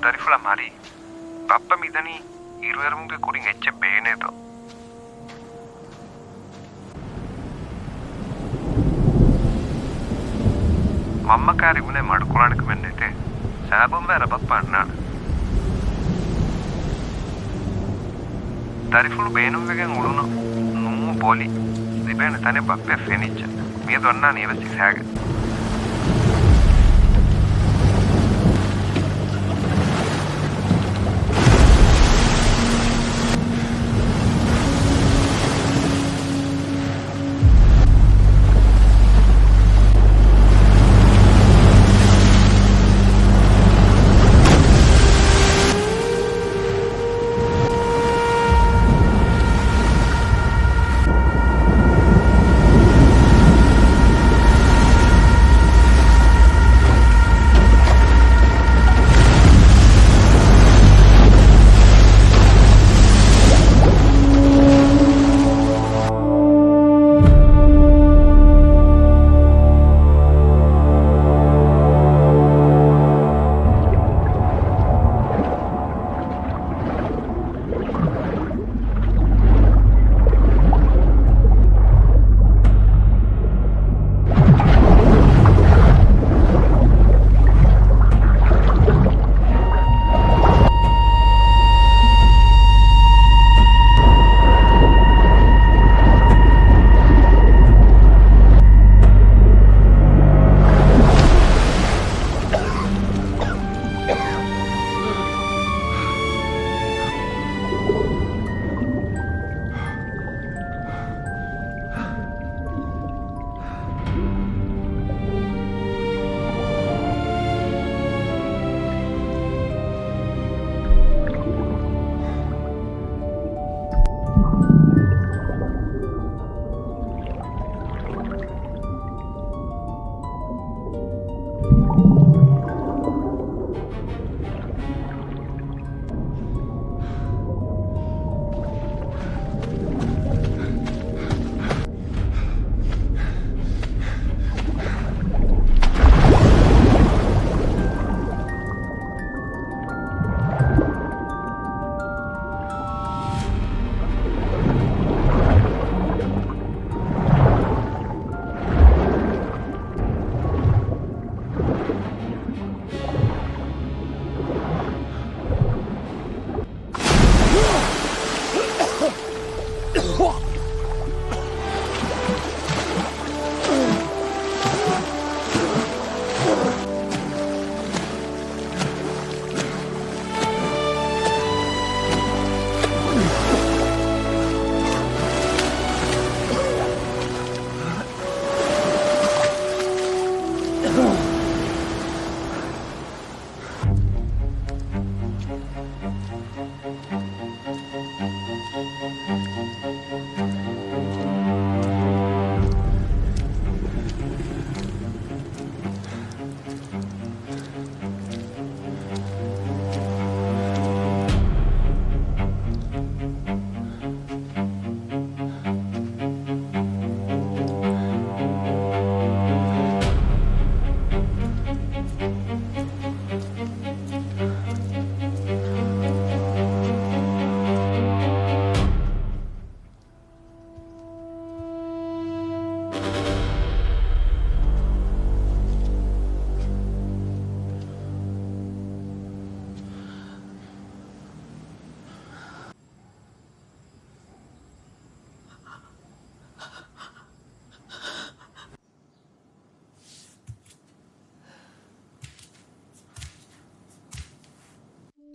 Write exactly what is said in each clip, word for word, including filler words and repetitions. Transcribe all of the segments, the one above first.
ދަރިފުޅަށް މަރީ. ބައްޕަ މިދަނީ އިރުއެރުމުގެ ކުރިން އެއްޗެއް ބޭނޭތޯ؟ މަންމަ ކާރި ބުނެ މަޑުކުޅާނެ ކަމެއް ނެތޭ. ސާބުން ވައިރަށް ބައްޕަ އަންނާނެ. ދަރިފުޅު ބޭނުންވެގެން އުޅުނު. ނޫ ބޮލި. ލިބޭނެ ތަނެއް ބައްޕަ ފެނިއްޖެ. މިއަދު އަންނާނީ އެވެސް ހިސާގެ.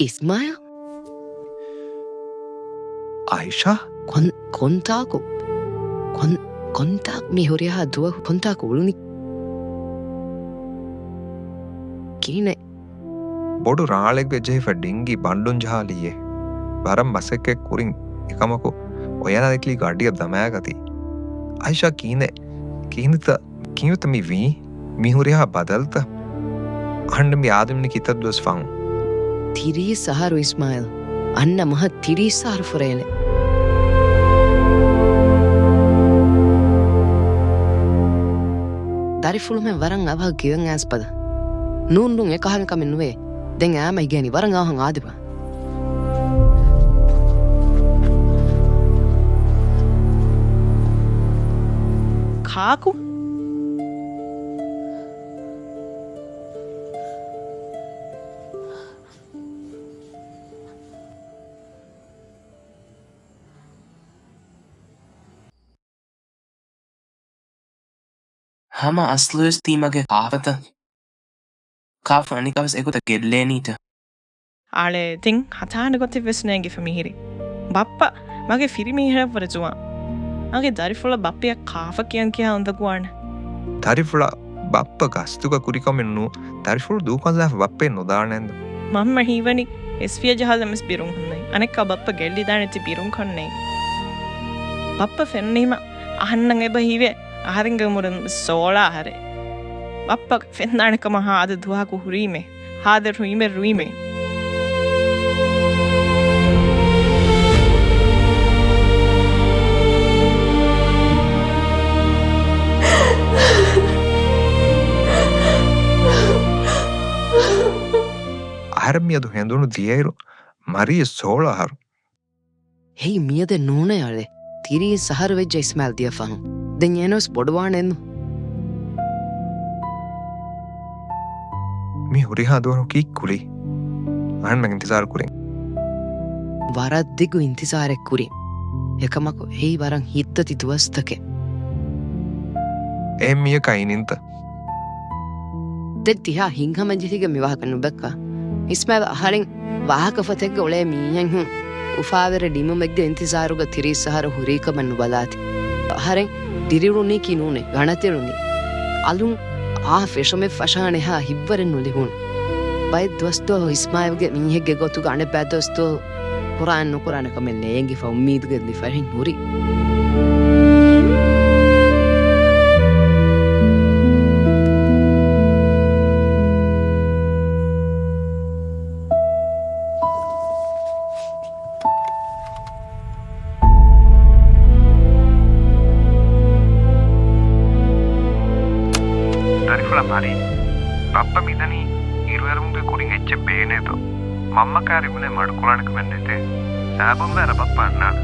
އިސްމާއިލް؟ އައިޝާ؟ ކޮން، ކޮންތާކު؟ ކޮން، ކޮންތާކު މި ހުރިހާ ދުވަހު ކޮންތާކު އުޅުނީ؟ ކިހިނެއް؟ ބޮޑު ރާޅެއްގަ ޖެހިފަ ޑިންގި ބަނޑުން ޖަހާލިއޭ. ވަރަށް މަސައްކަތް ކުރިން އެކަމަކު އޮޔަނާ ދެކިލީގެ އަޑިއަށް ދަމާގަތީ. އައިޝާ ކިހިނެއް؟ ކިހިނެއްތަ؟ ކިހިނެއްތަ މި ވީ؟ މި ހުރިހާ ބަދަލުތައް؟ އަހަންނަށް މި އާދެވުނީ ކިތައް ދުވަސް ފަހުން؟ ތިރީސް އަހަރު އިސްމާއިލް. އަންނަ މަހަށް ތިރީސް އަހަރު ފުރޭނެ. ދަރިފުޅުމެން ވަރަށް އަވަހަށް ގެޔަށް އައިސް ފަދަ. ނޫން ނޫން އެކަހަލަ ކަމެއް ނުވޭ. ދެން އާމަ އިގޭނީ ވަރަށް އަވަހަށް އާދެވާ. ކާކު؟ ހަމަ އަސްލުވެސް ތީ މަގޭ ކާފަތަ؟ ކާފަ އަނިކާވެސް އެގޮތަށް ގެއްލޭނީތަ؟ އާޅޭ ތިން ހަތާނެ ގޮތެއްވެސް ނޭނގިފަ މިހިރީ. ބައްޕަ މަގޭ ފިރިމީހެއްވުރެ ޒުވާން. މަގޭ ދަރިފުޅަށް ބައްޕަޔަށް ކާފަ ކިޔަން ކިޔާ އުނދަގޫވާނެ. ދަރިފުޅަށް ބައްޕަ ގަސްތުގަ ކުރިކަމެއް ނޫން. ދަރިފުޅު ދޫކޮށްލާފަ ބައްޕައެއް ނުދާނެއެއްނު. މަންމަ ހީވަނީ އެސްފިޔަ ޖަހާލަންވެސް ބިރުން ހުންނައި. އަނެއްކާ ބައްޕަ ގެއްލިދާނެތީ ބިރުން ކޮންނެއި. ބައްޕަ ފެންނީމަ އަހަންނަށް އެބަ ހީވޭ، އަހަރެންގެ އުމުރުން ސޯޅަ އަހަރެއް. ބައްޕަ ފެންނާނެ ކަމަށް ހާދަ ދުވަހަކު ހުރީމޭ. ހާދަ ރުއިމެއް ރުއިމޭ. އަހަރެން މިއަދު ހެނދުނު ދިޔައިރު މަރީ ސޯޅަ އަހަރު. ހެއްޔެ މިއަދެއް ނޫނޭ އަޅެ. ތިރީސް އަހަރު ވެއްޖެ އިސްމާއިލް ދިޔަ ފަހުން. ދެން އޭނަވެސް ބޮޑުވާނެއެއްނު. މި ހުރިހާ ދުވަހު ކީއްކުރީ؟ އަހަންނަށް އިންތިޒާރު ކުރިން. ވަރަށް ދިގު އިންތިޒާރެއް ކުރިން. އެކަމަކު އެއީ ވަރަށް ހިތްދަތި ދުވަސްތަކެއް. އެހެން މީހަކާ އިނިންތަ؟ ދެން ތިހާ ހިތްހަމަޖެހިގެން މި ވާހަކަ ނުދައްކާ. އިސްމާއިލް އަހަރެން ވާހަކަފޮތެއްގަ އުޅޭ މީހެއްހުން އުފާވެރި ނިމުމެއްގެ އިންތިޒާރުގަ ތިރީސް އަހަރު ހުރީކަމަށް ނުބަލާތި. އަހަރެން ދިރިއުޅުނީކީ ނޫނޭ، ގަނަތިއުޅުނީ. އަލުން އާ ފެށުމެއް ފަށާނެހާ ހިތްވަރެއް ނުލިބުނު. ބައެއް ދުވަސްދުވަހު އިސްމާއިލްގެ މީހެއްގެ ގޮތުގަ އަނެއްބައި ދުވަސްދުވަހު ކުރާން ނުކުރާނެ ކަމެއް ނޭނގިފަ އުއްމީދުގެ ލިފަހެން ހުރި. ދަރިފުޅާ މަރީ، ބައްޕަ މިދަނީ އިރުއެރުމުގެ ކުރިން އެއްޗެއް ބޭނޭތޯ؟ މަންމަ ކާރި ބުނެ މަޑުކުރާނެ ކަމެއް ނެތޭ. ސަބަބުން ވަރަށް ބައްޕަ އަންނާނެ.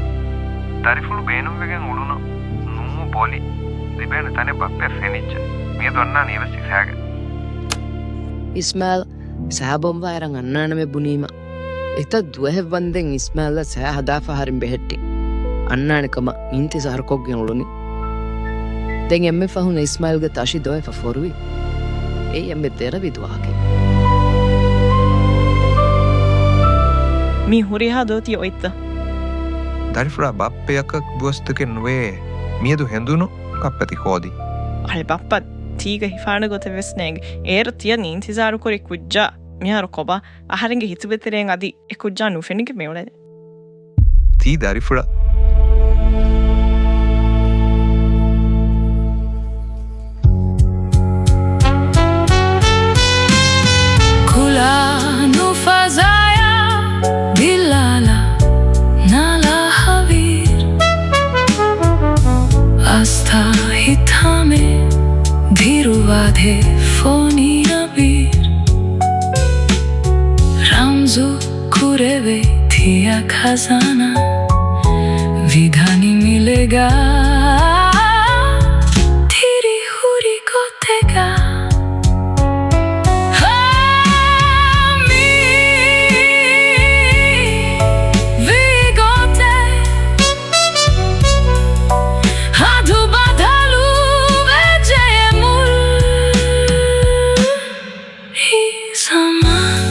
ދަރިފުޅު ބޭނުންވެގެން އުޅުނު ނޫ ބޮލި ލިބޭނެ ތަނެއް ބައްޕައަށް ފެނިއްޖެ. މިއަދު އަންނާނީ އެވެސް އިސާގެ. އިސްމާއިލް ސަބަބުން ވަރަށް އަންނާނަމޭ ބުނީމަ، އެތައް ދުވަހެއް ވަންދެން އިސްމާއިލްއަށް ސައި ހަދާފަ އަހަރެން ބެހެއްޓި. އަންނާނެ ކަމަށް އިންތިޒާރު ކޮށްގެން އުޅުނީ. ދެން އެންމެ ފަހުން އިސްމާއިލްގެ ތަށި ދޮވެފަ ފޮރުވި. އެއީ އެންމެ ދެރަވި ދުވަހަކީ. މީ ހުރިހާ ދޯތި އޮތްތަ؟ ދަރިފުޅާ ބައްޕަޔަކަށް ދުވަސްތަކެއް ނުވޭ. މިއަދު ހެނދުނު ބައްޕަ ތި ހޯދި. އަޅެ ބައްޕަ ތީގަ ހިފާނެ ގޮތެއް ވެސް ނޭނގެ. އޭރު ތިޔަ އިންތިޒާރު ކުރި ކުއްޖާ މިހާރު ކޮބާ؟ އަހަރެންގެ ހިތުބައިތެރެއިން އަދި އެ ކުއްޖާ ނުފެނިގެން މިއުޅެނީ. ތީ ދަރިފުޅަށް. ކުލާ ނުފަޒާޔާ ބިލާލާ ނާލާ ހަވީރު. އަސްތާ ހިތާމެ ދިރުވާދޭ ފޯނީ އަބީރު. ރަމްޒު ކުރެވޭ ތިޔަ ޚަޒާނާ ވިދާނި މިލެގާ ތިރި ހުރި ގޮތެގާ. ހާ، މީ ވީ ގޮތެއް ހަދު ބަދަލު ވެޖެ މުޅި ޒަމާން.